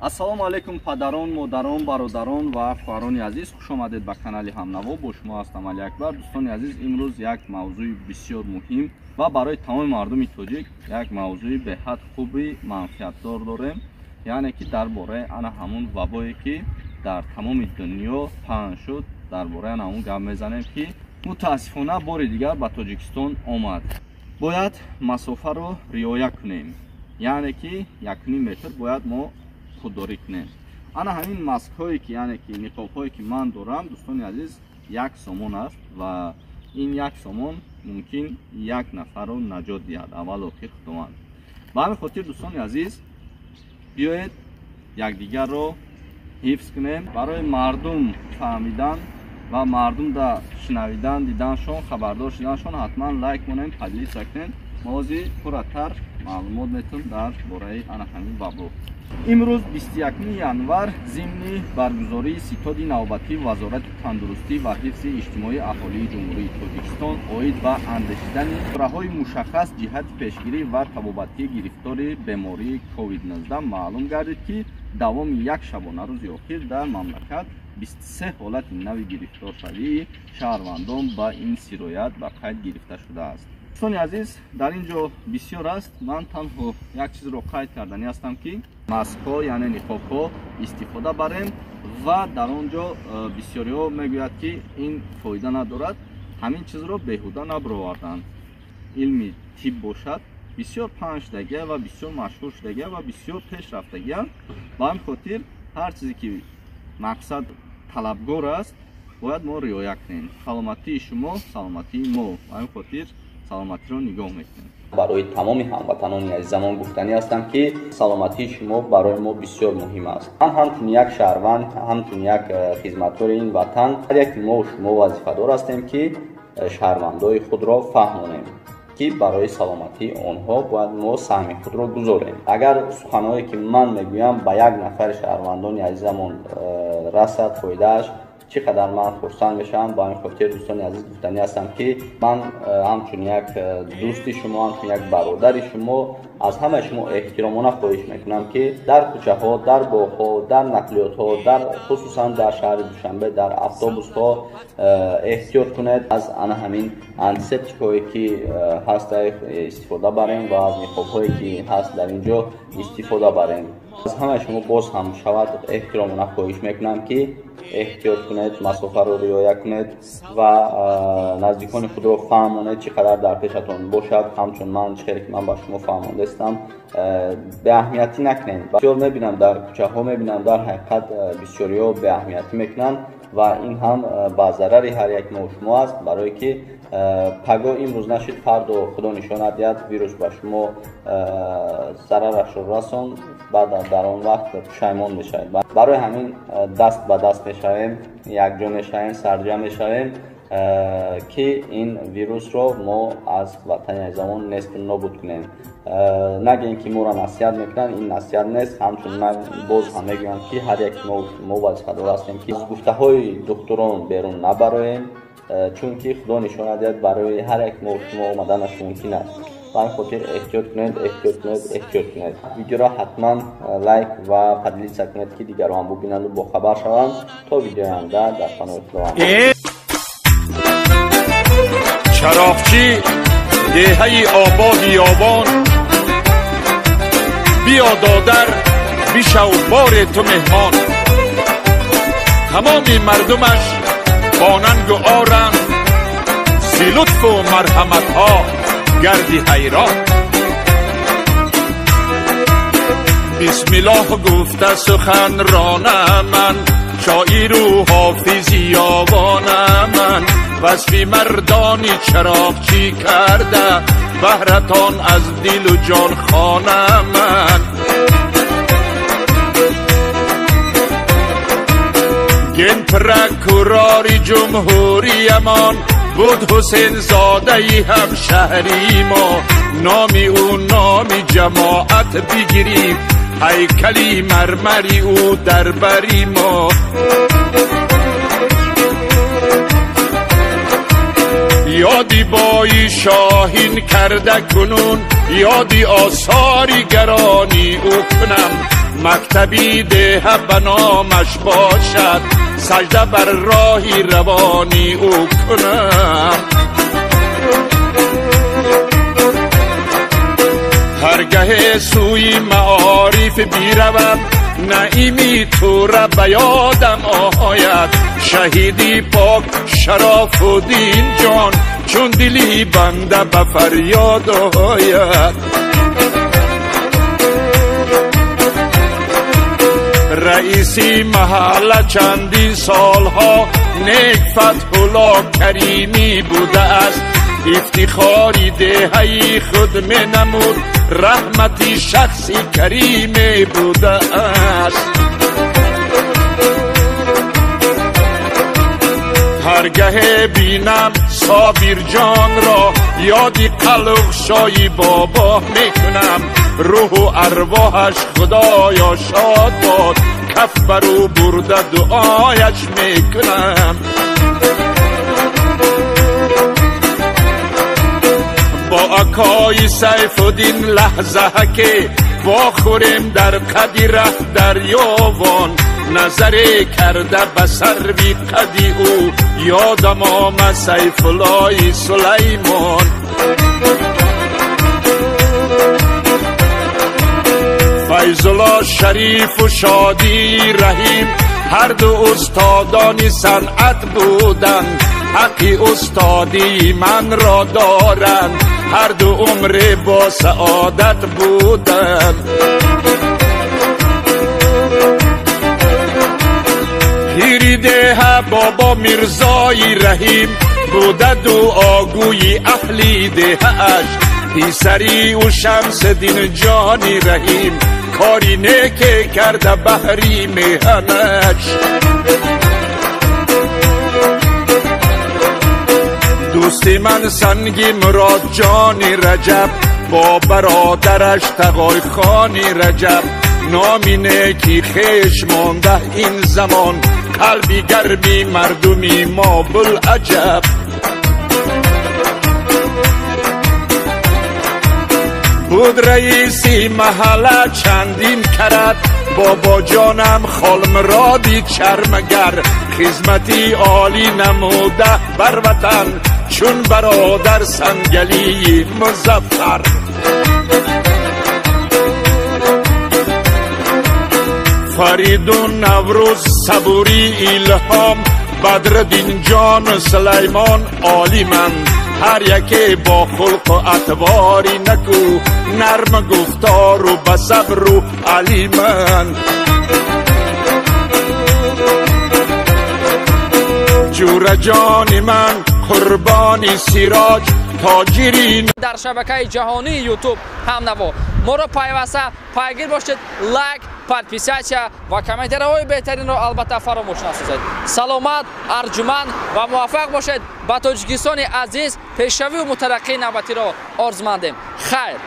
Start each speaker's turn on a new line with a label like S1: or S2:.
S1: Ассалому алайкум падарон, модарон, бародарон ва хоҳарони азиз, хуш омадед ба канали Ҳамнаво. Бо шумо ҳастам Али Акбар. Дӯстони азиз, имрӯз як мавзӯи бисёр муҳим ва барои тамоми мардуми тоҷик як мавзӯи беҳад хуби манфиатдор дорем, яъне ки дар бораи ана ҳамун вабое ки дар тамоми дунё паҳн шуд, дар бораи ана ҳамун гап мезанем ки мутаассифона бори дигар ба Тоҷикистон омад. Бояд масофаро риоя кунем, яъне ки 1,5 метр бояд мо худдорӣ кунем. Ана ҳамин маскҳое ки, яъне ки ниқобҳое ки ман дорам, дӯстони азиз, 1 сомон аст ва ин 1 сомон мумкин як нафарро наҷот диҳад, аввал охир Худованд. Ба ҳамин хотир дӯстони азиз, биёед якдигарро ҳифз кунем. Барои мардум фаҳмидан ва мардум да шунавидан, диданшон, хабардор шуданшон ҳатман лайк монем, поделиться кунем. Мо ҳозир пурратар маълумот метавонем дар бораи ана ҳамин вабо. Имрӯз 21 январ зимни баргузории ситоди навбатии Вазорати тандурустӣ ва ҳифзи иҷтимоии аҳолии Ҷумҳурии Тоҷикистон оид ба андешидани чораҳои мушаххас ҷиҳати пешгирӣ ва табобатии гирифтори бемории COVID-19 маълум гардид, ки давоми як шабонарӯзи охир дар мамлакат 23 ҳолати нави гирифторшавии шаҳрвандон ба ин сироят ба қайд гирифта шудааст. Дӯстони азиз, дар ин ҷо бисёр аст. Ман танҳо як чизро қайд карданӣ ҳастам, ки маскҳо, яъне ниқобҳо истифода барем ва дар он ҷо бисёриҳо мегӯяд, ки ин фоида надорад. Ҳамин чизро беҳуда набароварданд. Илми тиб бошад, бисёр паҳн шудагия ва бисёр машҳур шудагия ва бисёр пеш рафтагия. Ба ҳамин хотир ҳар чизе ки мақсад талабгор аст, бояд мо риоя кунем. Саломатии шумо саломатии мо. Ба ҳамин хотир саломатиро нигоҳ мекунем.
S2: Барои тамоми ҳамватанони азизамон гуфтанӣ ҳастам, ки саломатии шумо барои мо бисёр муҳим аст. Ман ҳамчун як шаҳрванд, ҳамчун як хизматкори ин ватан, ҳар яки мо шумо вазифадор ҳастем, ки шаҳрвандои худро фаҳмонем, ки барои саломатии онҳо бояд мо саҳми худро гузорем. Агар суханҳое ки ман мегӯям ба як нафари шаҳрвандони азизамон расад, фоидааш чӣ қадар ман хурсанд мешавам. Ба ҳамин хотир дӯстони азиз, гуфтанӣ ҳастам, ки ман ҳамчун як дӯсти шумо, ҳамчун як бародари шумо аз ҳамаи шумо эҳтиромона хоҳиш мекунам, ки дар кӯчаҳо, дар боғҳо, дар нақлиётҳо, дар хусусан дар шаҳри Душанбе дар автобусҳо эҳтиёт кунед, аз ана ҳамин антисептикҳое ки ҳаст истифода барем ва аз ниқобҳое ки ҳаст дар ин ҷо истифода барем. Аз ҳамаи шумо боз ҳам шавад эҳтиромона хоҳиш мекунам, ки эҳтиёт кунед, масофаро риоя кунед ва наздикони худро фаҳмонед, чӣ қадар дар пешатон бошад. Ҳамчун ман, чӣ хеле ки ман ба шумо фаҳмондаистам, беаҳамиятӣ накунед. Бисёр мебинам дар кӯчаҳо, мебинам дар ҳақиқат бисёриҳо беаҳамиятӣ мекунанд ва ин ҳам ба зарари ҳар як мо шумо аст, барое ки пагоҳ имрӯз нашид, фардо Худо нишонад диҳад, вирус ба шумо зарарашро расон, баъд дар он вақт пушаймон мешавед. Барои ҳамин даст ба даст мешавем, якҷо мешавем, сарҷам мешавем, ки ин вирусро мо аз ватани азизамон несту нобуд кунем. Нагӯем ки моро насиҳат мекунанд, ин насиҳат нест. Ҳамчун ман боз ҳам мегӯям, ки ҳар яки мо вазифадор ҳастем, ки аз гуфтаҳои духтурон берун набароем, чунки Худо нишонад диҳад, барои ҳар як мо шумо омаданаш мумкин аст. Ба ҳамин хотир эҳтиёт кунед, эҳтиёт кунед, эҳтиёт кунед. Видеоро ҳатман лайк ва поделиться кунед, ки дигарон ҳам бубинанду бохабар шаванд. То видеои оянда дар паноҳи Худованд.
S3: Чароғчӣ деҳаи ободи ёбон, биё додар бишав бори ту меҳмон. Тамоми мардумаш бо нангу оранд, зи лутфу марҳаматҳо гардӣ ҳайрон. Бисмиллоҳ гуфта сухан ронам ман, шоиру ҳофизи ёвонам ман. Васфи мардони чароғчӣ карда, баҳратон аз дилу ҷон хонам ман. Генпрокурори ҷумҳуриямон буд Ҳусейнзодаи ҳамшаҳри мо. Номи ӯ номи ҷамоат бигирифт, ҳайкали мармари ӯ дар бари мо. Ёди бои шоҳин карда кунун, ёди осори гарони ӯ кунам. Мактаби деҳа ба номаш бошад, сажда бар роҳи равони ӯ кунам. Ҳаргаҳе сӯи маориф биравам, наими тура ба ёдам ояд. Шаҳиди пок Шарофуддин ҷон, чун дили банда ба фарёд ояд. Раиси маҳалла чандин солҳо нек Фатҳулло Каримӣ будааст. Ифтихори деҳаи худ менамуд, раҳмати шахси кариме будааст. Ҳаргаҳе бинам Собирҷонро, ёди Қалуқшои бобо мекунам. Рӯҳу арвоҳаш Худоё шод бод, каф бар ӯ бурда дуояш мекунам. Бо акои Сайфуддин лаҳзаҳа ки вохӯрем дар қади раҳ дарёвон, назаре карда ба сарви қади ӯ, ёдам омад Сайфуллои Сулаймон. Файзулло Шарифу Шодӣ Раҳим ҳар ду устодони санъат буданд, ҳаққи устодии манро доранд, ҳар ду умре бо саодат буданд. Пири деҳа бобо Мирзои Раҳим буда дуогӯи аҳли деҳааш. Писари ӯ Шамсиддин ҷони Раҳим кори неке карда баҳри меҳанаш. Дӯсти ман Санги Мурод ҷони Раҷаб бо бародараш Тағой хони Раҷаб, номи неки хеш монда ин замон, қалби гарми мардуми мо булаҷаб. Буд раиси маҳалла чандин карат, бобоҷонам Холмуроди чармагар, хизмати олӣ намуда бар ватан, чун бародар Сангалии Музаффар. Фаридун Наврӯз Сабурӣ Илҳом, Бадриддин ҷон Сулаймон олиманд, ҳар яке бо хулқу атвори наку, нарм гуфтору ба сабру алиманд. Ҷураҷони ман қурбони Сироҷ тоҷири.
S4: Дар шабакаи ҷаҳонии Ютуб Ҳамнаво моро пайваста пайгир бошед, лайк, подписаться ва комментариҳои беҳтаринро албатта фаромӯш насозед. Саломат, арҷуманд ва муваффақ бошед. Ба Тоҷикистони азиз пешравию мутараққии навбатиро орзумандем. Хайр.